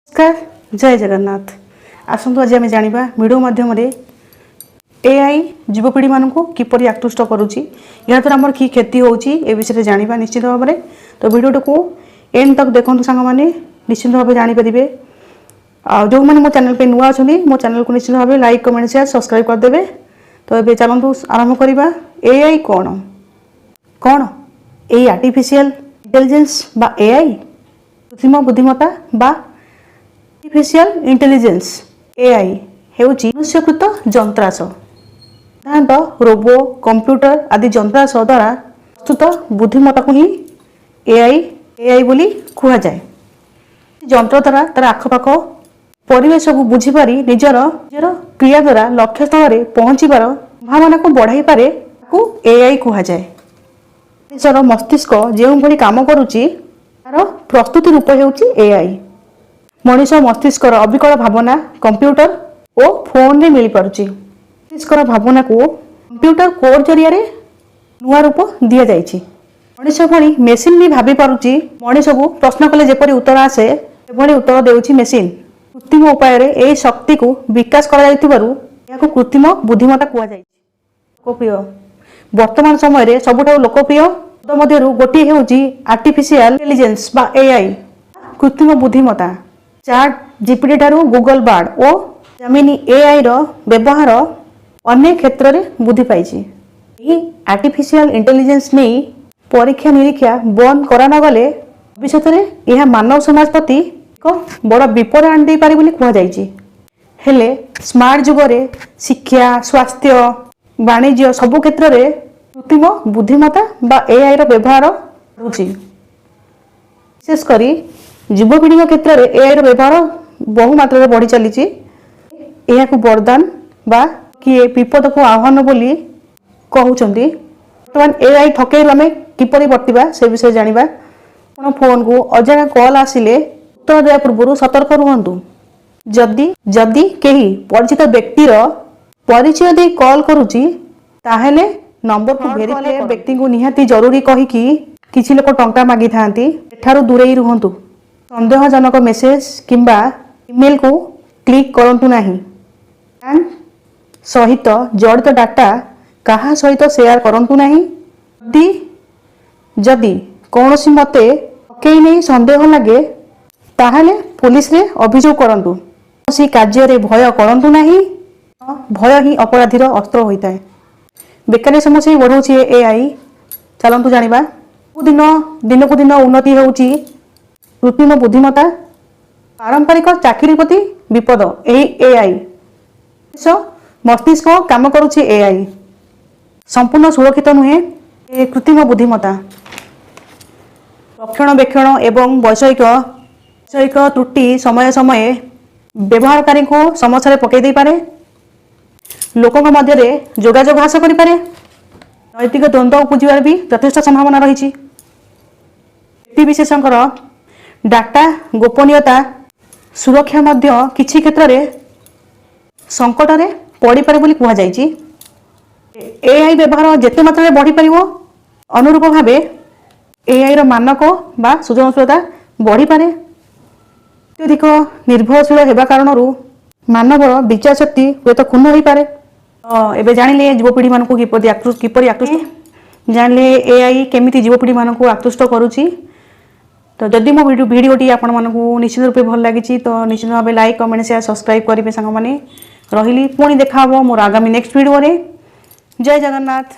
ନମସ୍କାର, ଜୟ ଜଗନ୍ନାଥ। ଆସନ୍ତୁ, ଆଜି ଆମେ ଜାଣିବା ଭିଡ଼ିଓ ମାଧ୍ୟମରେ ଏଆଇ ଯୁବପିଢ଼ିମାନଙ୍କୁ କିପରି ଆକୃଷ୍ଟ କରୁଛି, ଏହାଦ୍ୱାରା ଆମର କି କ୍ଷତି ହେଉଛି, ଏ ବିଷୟରେ ଜାଣିବା ନିଶ୍ଚିତ ଭାବରେ। ତ ଭିଡ଼ିଓଟିକୁ ଏଣ୍ଡ ତକ ଦେଖନ୍ତୁ ସାଙ୍ଗମାନେ, ନିଶ୍ଚିତ ଭାବେ ଜାଣିପାରିବେ। ଆଉ ଯେଉଁମାନେ ମୋ ଚ୍ୟାନେଲ୍ ପାଇଁ ନୂଆ ଅଛନ୍ତି, ମୋ ଚ୍ୟାନେଲକୁ ନିଶ୍ଚିତ ଭାବେ ଲାଇକ୍, କମେଣ୍ଟ, ସେୟାର, ସବସ୍କ୍ରାଇବ୍ କରିଦେବେ। ତ ଏବେ ଚାଲନ୍ତୁ ଆରମ୍ଭ କରିବା। ଏଆଇ କ'ଣ? କ'ଣ ଏଇ ଆର୍ଟିଫିସିଆଲ ଇଣ୍ଟେଲିଜେନ୍ସ ବା ଏଆଇ? କୃତ୍ରିମ ବୁଦ୍ଧିମତ୍ତା ବା ଆର୍ଟିଫିସିଆଲ ଇଣ୍ଟେଲିଜେନ୍ସ, ଏଆଇ ହେଉଛି ମନୁଷ୍ୟକୃତ ଯନ୍ତ୍ରାଂଶ। ସାଧାରଣତଃ ରୋବୋ, କମ୍ପ୍ୟୁଟର ଆଦି ଯନ୍ତ୍ରାଂଶ ଦ୍ୱାରା ପ୍ରସ୍ତୁତ ବୁଦ୍ଧିମତ୍ତାକୁ ହିଁ ଏଆଇ ବୋଲି କୁହାଯାଏ। ଯନ୍ତ୍ର ଦ୍ୱାରା ତାର ଆଖପାଖ ପରିବେଶକୁ ବୁଝିପାରି ନିଜର କ୍ରିୟା ଦ୍ୱାରା ଲକ୍ଷ୍ୟସ୍ଥଳରେ ପହଞ୍ଚିବାର ସମ୍ଭାବନାକୁ ବଢ଼ାଇପାରେ, ତାକୁ ଏଆଇ କୁହାଯାଏ। ମଣିଷର ମସ୍ତିଷ୍କ ଯେଉଁଭଳି କାମ କରୁଛି, ତାର ପ୍ରସ୍ତୁତି ରୂପ ହେଉଛି ଏଆଇ। ମଣିଷ ମସ୍ତିଷ୍କର ଅବିକଳ ଭାବନା କମ୍ପ୍ୟୁଟର ଓ ଫୋନରେ ମିଳିପାରୁଛି। ମସ୍ତିଷ୍କର ଭାବନାକୁ କମ୍ପ୍ୟୁଟର କୋଡ୍ ଜରିଆରେ ନୂଆ ରୂପ ଦିଆଯାଇଛି। ମଣିଷ ଭଳି ମେସିନ୍ ବି ଭାବି ପାରୁଛି। ମଣିଷକୁ ପ୍ରଶ୍ନ କଲେ ଯେପରି ଉତ୍ତର ଆସେ, ସେଭଳି ଉତ୍ତର ଦେଉଛି ମେସିନ୍। କୃତ୍ରିମ ଉପାୟରେ ଏହି ଶକ୍ତିକୁ ବିକାଶ କରାଯାଇଥିବାରୁ ଏହାକୁ କୃତ୍ରିମ ବୁଦ୍ଧିମତ୍ତା କୁହାଯାଇଛି। ଲୋକପ୍ରିୟ ବର୍ତ୍ତମାନ ସମୟରେ ସବୁଠାରୁ ଲୋକପ୍ରିୟ ଶବ୍ଦ ମଧ୍ୟରୁ ଗୋଟିଏ ହେଉଛି ଆର୍ଟିଫିସିଆଲ ଇଣ୍ଟେଲିଜେନ୍ସ ବା ଏଆଇ, କୃତ୍ରିମ ବୁଦ୍ଧିମତ୍ତା। ଚାଟ୍ ଜିପିଟି ଠାରୁ ଗୁଗଲ ବାର୍ଡ ଓ ଜେମିନି ଏଆଇର ବ୍ୟବହାର ଅନେକ କ୍ଷେତ୍ରରେ ବୃଦ୍ଧି ପାଇଛି। ଏହି ଆର୍ଟିଫିସିଆଲ ଇଣ୍ଟେଲିଜେନ୍ସ ନେଇ ପରୀକ୍ଷା ନିରୀକ୍ଷା ବନ୍ଦ କରାନଗଲେ ଭବିଷ୍ୟତରେ ଏହା ମାନବ ସମାଜ ପ୍ରତି ଏକ ବଡ଼ ବିପଦ ଆଣିଦେଇପାରେ ବୋଲି କୁହାଯାଇଛି। ହେଲେ ସ୍ମାର୍ଟ ଯୁଗରେ ଶିକ୍ଷା, ସ୍ୱାସ୍ଥ୍ୟ, ବାଣିଜ୍ୟ ସବୁ କ୍ଷେତ୍ରରେ କୃତ୍ରିମ ବୁଦ୍ଧିମତ୍ତା ବା ଏଆଇର ବ୍ୟବହାର ବଢ଼ୁଛି। ବିଶେଷ କରି ଯୁବପିଢ଼ିଙ୍କ କ୍ଷେତ୍ରରେ ଏଆଇର ବ୍ୟବହାର ବହୁ ମାତ୍ରାରେ ବଢ଼ି ଚାଲିଛି। ଏହାକୁ ବରଦାନ ବା କିଏ ବିପଦକୁ ଆହ୍ୱାନ ବୋଲି କହୁଛନ୍ତି। ବର୍ତ୍ତମାନ ଏଆଇ ଠକେଇରୁ ଆମେ କିପରି ବର୍ତ୍ତିବା, ସେ ବିଷୟରେ ଜାଣିବା। ଆପଣ ଫୋନକୁ ଅଜାଣା କଲ୍ ଆସିଲେ ଉତ୍ତର ଦେବା ପୂର୍ବରୁ ସତର୍କ ରୁହନ୍ତୁ। ଯଦି କେହି ପରିଚିତ ବ୍ୟକ୍ତିର ପରିଚୟ ଦେଇ କଲ୍ କରୁଛି, ତାହେଲେ ନମ୍ବରକୁ ଭେରିଫାଏ। ବ୍ୟକ୍ତିଙ୍କୁ ନିହାତି ଜରୁରୀ କହିକି କିଛି ଲୋକ ଟଙ୍କା ମାଗିଥାନ୍ତି, ଏଠାରୁ ଦୂରେଇ ରୁହନ୍ତୁ। ସନ୍ଦେହଜନକ ମେସେଜ କିମ୍ବା ଇମେଲକୁ କ୍ଲିକ୍ କରନ୍ତୁ ନାହିଁ। ବ୍ୟାଙ୍କ ସହିତ ଜଡ଼ିତ ଡାଟା କାହା ସହିତ ସେୟାର କରନ୍ତୁ ନାହିଁ। ଯଦି କୌଣସି ମତେ ଠକେଇ ନେଇ ସନ୍ଦେହ ଲାଗେ, ତାହେଲେ ପୋଲିସରେ ଅଭିଯୋଗ କରନ୍ତୁ। କୌଣସି କାର୍ଯ୍ୟରେ ଭୟ କରନ୍ତୁ ନାହିଁ। ଭୟ ହିଁ ଅପରାଧୀର ଅସ୍ତ୍ର ହୋଇଥାଏ। ବେକାରୀ ସମସ୍ୟା ବି ବଢ଼ାଉଛି ଏଆଇ। ଚାଲନ୍ତୁ ଜାଣିବା। ଦିନକୁ ଦିନ ଉନ୍ନତି ହେଉଛି କୃତ୍ରିମ ବୁଦ୍ଧିମତ୍ତା। ପାରମ୍ପରିକ ଚାକିରି ପ୍ରତି ବିପଦ ଏହି ଏଆଇ। ମଣିଷ ମସ୍ତିଷ୍କ କାମ କରୁଛି ଏଆଇ। ସମ୍ପୂର୍ଣ୍ଣ ସୁରକ୍ଷିତ ନୁହେଁ ଏ କୃତ୍ରିମ ବୁଦ୍ଧିମତ୍ତା। ରକ୍ଷଣାବେକ୍ଷଣ ଏବଂ ବୈଷୟିକ ତ୍ରୁଟି ସମୟ ସମୟେ ବ୍ୟବହାରକାରୀଙ୍କୁ ସମସ୍ୟାରେ ପକାଇ ଦେଇପାରେ। ଲୋକଙ୍କ ମଧ୍ୟରେ ଯୋଗାଯୋଗ ହ୍ରାସ କରିପାରେ। ନୈତିକ ଦ୍ୱନ୍ଦ୍ୱ ଉପୁଜିବାର ବି ଯଥେଷ୍ଟ ସମ୍ଭାବନା ରହିଛି। ବ୍ୟକ୍ତିବିଶେଷଙ୍କର ଡାଟା ଗୋପନୀୟତା ସୁରକ୍ଷା ମଧ୍ୟ କିଛି କ୍ଷେତ୍ରରେ ସଙ୍କଟରେ ପଡ଼ିପାରେ ବୋଲି କୁହାଯାଇଛି। ଏଆଇ ବ୍ୟବହାର ଯେତେ ମାତ୍ରାରେ ବଢ଼ିପାରିବ, ଅନୁରୂପ ଭାବେ ଏଆଇର ମାନକ ବା ସୃଜନଶୀଳତା ବଢ଼ିପାରେ। ଅତ୍ୟଧିକ ନିର୍ଭରଶୀଳ ହେବା କାରଣରୁ ମାନବର ବିଚାର ଶକ୍ତି ହୁଏତ କ୍ଷୁଣ୍ଣ ହୋଇପାରେ। ତ ଏବେ ଜାଣିଲେ ଯୁବପିଢ଼ିମାନଙ୍କୁ କିପରି ଆକୃଷ୍ଟ, ଜାଣିଲେ ଏଆଇ କେମିତି ଯୁବପିଢ଼ିମାନଙ୍କୁ ଆକୃଷ୍ଟ କରୁଛି। ତ ଯଦି ମୋ ଭିଡ଼ିଓଟି ଆପଣମାନଙ୍କୁ ନିଶ୍ଚିତ ରୂପେ ଭଲ ଲାଗିଛି, ତ ନିଶ୍ଚିତ ଭାବେ ଲାଇକ୍, କମେଣ୍ଟ, ସେୟାର, ସବସ୍କ୍ରାଇବ୍ କରିବେ ସାଙ୍ଗମାନେ। ରହିଲି, ପୁଣି ଦେଖା ହେବ ମୋର ଆଗାମୀ ନେକ୍ସଟ ଭିଡ଼ିଓରେ। ଜୟ ଜଗନ୍ନାଥ।